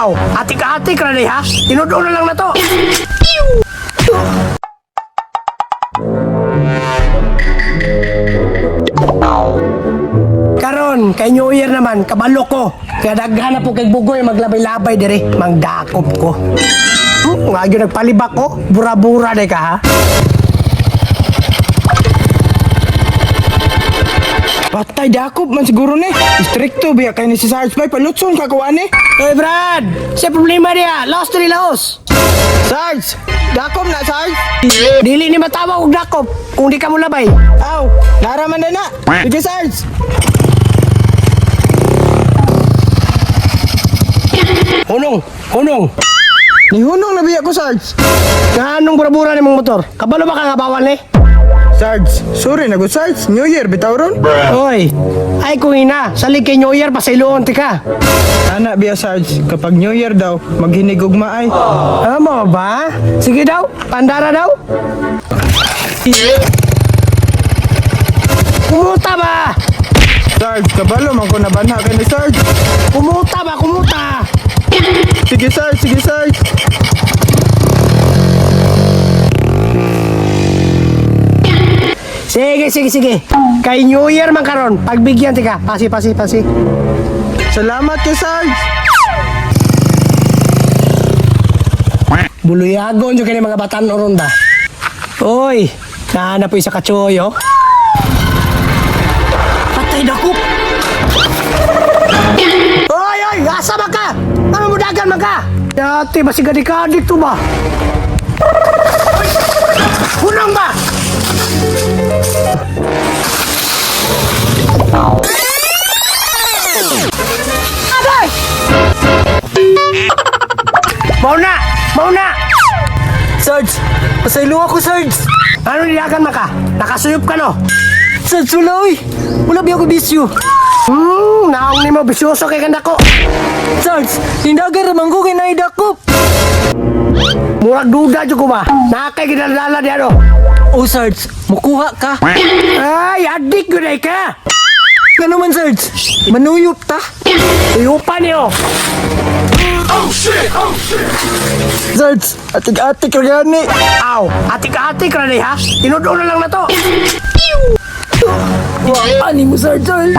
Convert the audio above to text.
Aw, atik-atik ra ha. Tinud-on na lang na to. Karon, kay New Year naman, kabalo ko. Kaya daghan na po kay Bugoy maglabay-labay dire, mangdakop ko. Nga gyud nagpalibak ko, bura-bura day ka ha. Patay dakop man siguro ni. Stricto biya kay ni si Sarge bay palutson ka kuan ni. Oy Brad, sa problema niya, laos to ni laos. Sarge, dakop na Sarge. Dili ni matawag og dakop kung di ka mo labay. Aw, naraman na na. Sige Sarge. Hunong, hunong. Nihunong na biya ko Sarge. Nganong bura-bura ni mong motor? Kabalo ba ka nga bawal ni? Sarge, sorry na gud Sarge. New Year bitaw ron. Oy, ay kung ina, salig kay New Year pasayloon ti ka. Ana biya Sarge, kapag New Year daw, maghinigugma ay. Amo ba? Sige daw, pandara daw. Kumuta ba? Sarge, kabalo man ko nabanha kay ni Sarge. Kumuta ba? Kumuta! Sige Sarge, sige Sarge. Sige, sige, sige. Kay New Year man karon, pagbigyan ti ka. Pasi, pasi, pasi. Salamat kay Sarge. Buluyagon jud kini mga batan oron ba. Oy, naana po isa ka tsoyo. Patay dakop. Oy, oy, asa ba ka? Ano mo dagan man ka? Dati ba si gadik-adik to ba? Oy, hunong ba? Aday! Mau na! Mau na! Sarge, pasaylo ako, Sarge. Ano nilagan man ka? Nakasuyop ka no? Sarge, wala oy. Wala biya ko bisyo. Naong nimo bisyoso kay kanda ko. Sarge, nindagar raman ko kay naidakop. Murag duda jud ko ba? Nakay gidalala di ano. Oh, Sarge, mukuha ka. Ay, adik gyud ay ka. Ngano man, Sarge? Manuyop ta. Uyupa niyo. Sarge, atik-atik ra gani. Aw, atik-atik ra ni ha. Tinud-on na lang na to. Wa, ani mo, Sarge, oy.